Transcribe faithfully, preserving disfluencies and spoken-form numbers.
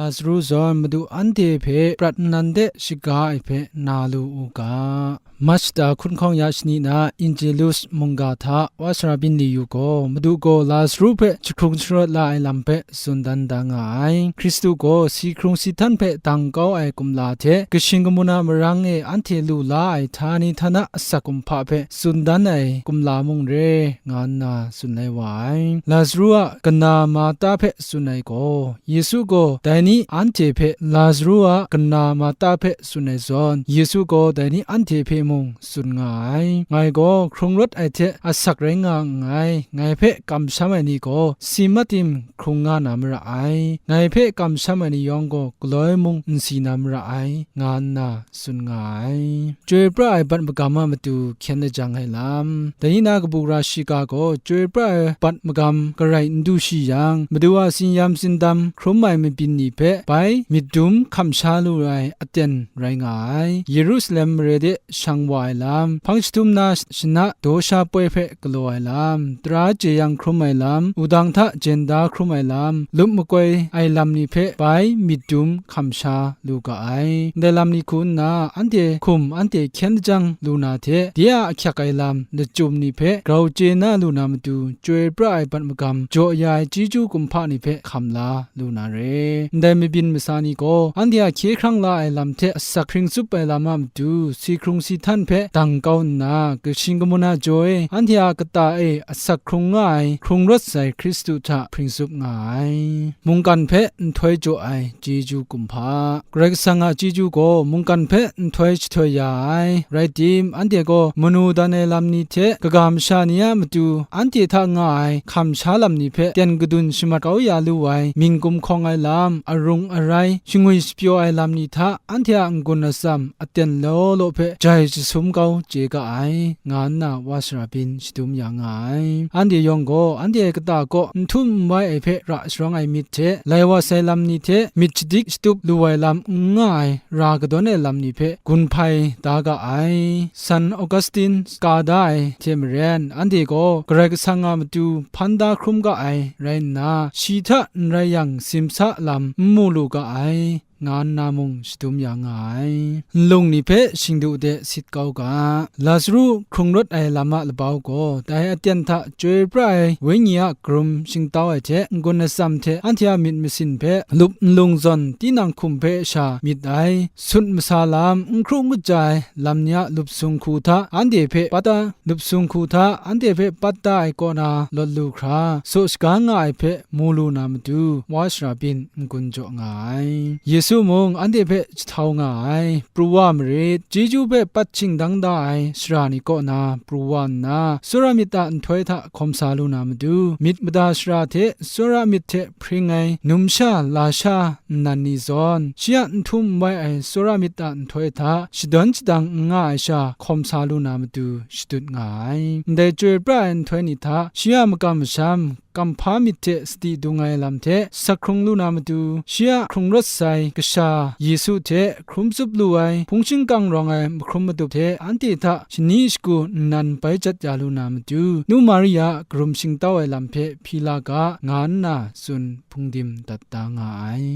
Lazaru zawn Madu anhte hpe prat nnan de shaga ai hpe na lu u ga. Machta hkun hkawng ya shani na Angelus mungga hta wa sara byin li yu gaw, Madu gaw Lazaru hpe jahkrung sharawt la ai lam hpe tsun dan da nga ai. Hkristu gaw si hkrung si htan hpe dang kau ai kumla hte, kashing kamu na marang e anhte lu la ai htani htana asak kumhpa hpe tsun dan ai kumla mung re, nga nna tsun ai wa ai. Lazaru a kana Marta hpe tsun ai gaw, Yesu gaw dai ni anhte hpe, Lazaru a kana Marta hpe tsun ai zawn, Yesu gaw dai ni anhte hpe mung tsun nga ai. Ngai gaw hkrung rawt ai hte asak rai nga nngai, ngai hpe kamsham ai ni gaw si matin hkrung nga na mara ai, ngai hpe kamsham ai ni yawng gaw galoi mung n si na mara ai, nga nna tsun nga ai. Chyoi pra ai bat magam a matu hkyen lajang ai lam. Dai ni na kabu gara shiga gaw chyoi pra ai bat magam garai n du shi yang, Madu a tsin-yam tsindam hkrum ai mabyin ni hpe bai myit dum hkam sha lu ai aten rai nga ai. Yerusalem mare de shang wa ai lam, hpang jahtum na shana daw sha poi hpe galaw ai lam, tara jeyang hkrum ai lam, wudang hta jen da hkrum ai lam, lup makoi ai lam ni hpe bai myit dum hkam sha lu ga ai. Ndai lam ni hku nna, anhte hkum anhte hkyen lajang lu na hte, de a ahkyak ai lam lachyum ni hpe grau chye na lu na matu, chyoi pra ai bat magam jaw ya ai chyeju kumhpa ni hpe hkam la lu na re. Ndai mabyin masa ni gaw, anhte a hkye hkrang la ai lam hte asak hpring tsup ai lam a matu, si hkrung si htan hpe dang kau nna, kashing kamu na jaw e, anhte a kata e asak hkrung nga ai, hkrung rawt sai Hkristu hta hpring tsup nga ai. Mungkan hpe nhtoi jaw ai chyeju kumhpa. Karai Kasang a chyeju gaw mungkan hpe nhtoi jahtoi ya ai, rai tim, anhte gaw manu dan ai lam ni hte kaga masha ni a matu anhte hta nga ai hkam sha lam ni hpe ten kadun shamat kau ya lu ai, mying gumhkawng ai lam, arung arai, shangwi shapyaw ai lam ni hta anhte a n-gun atsam aten law law hpe jai jasum kau chye ga ai, nga nna wa sara byin shadum ya nga ai. Anhte yawng gaw anhte kata kaw n htum n wai ai hpe ra sharawng ai myit hte, lai wa sai lam ni hte myit shadik shatup lu ai lam n nga ai, ra kadawn ai lam ni hpe gun hpai da ga ai. San Augustine ka da ai hte maren, anhte gaw Karai Kasang a matu hpan da hkrum ga ai rai nna, shi hta n rai yang simsa lam n mu lu ga ai, nga nna mung shadum ya nga ai. Nlung ni hpe shingdu de sit kau ga. Lazaru hkrung rawt ai lam a labau gaw, dai aten hta chyoi pra ai Wenyi a karum shingtau ai hte, n-gun atsam hte anhte a myit masin hpe lup nlung zawn tinang hkum hpe sha myit ai, sut masa lam, n hkru n kaja ai lam ni a lup sung hku hta anhte hpe pat da, lup sung hku hta anhte hpe pat da ai kaw na lawt lu hkra, saw shaga nga ai hpe mu lu na matu, wa sara byin n-gun jaw nga ai. Yesu mung anhte hpe jahtau nga ai, pru wa marit, chyeju hpe pat shingdang da ai sara ni kaw na pru wa nna, tsawra myit a nhtoi hta hkawm sa lu na matu, myit mada sara hte tsawra myit hte hpring ai numsha lasha nnan ni zawn, shi a n htum n wai ai tsawra myit a nhtoi hta shadawn shadang n nga ai sha hkawm sa lu na matu shadut nga ai. Ndai chyoi pra ai nhtoi ni hta shi a makam masham, kamhpa myit hte sadi dung ai lam hte sak hkrung lu na matu, shi a hkrung rawt sai Kasha Yesu hte hkrum tsup lu ai hpung shingkang rawng ai mahkrum madup hte anhte hta shani shagu nnan bai jat ya lu na matu, Nu Maria a karum shingtau ai lam hpe hpyi la ga, nga nna tsun hpungdim dat da nga ai.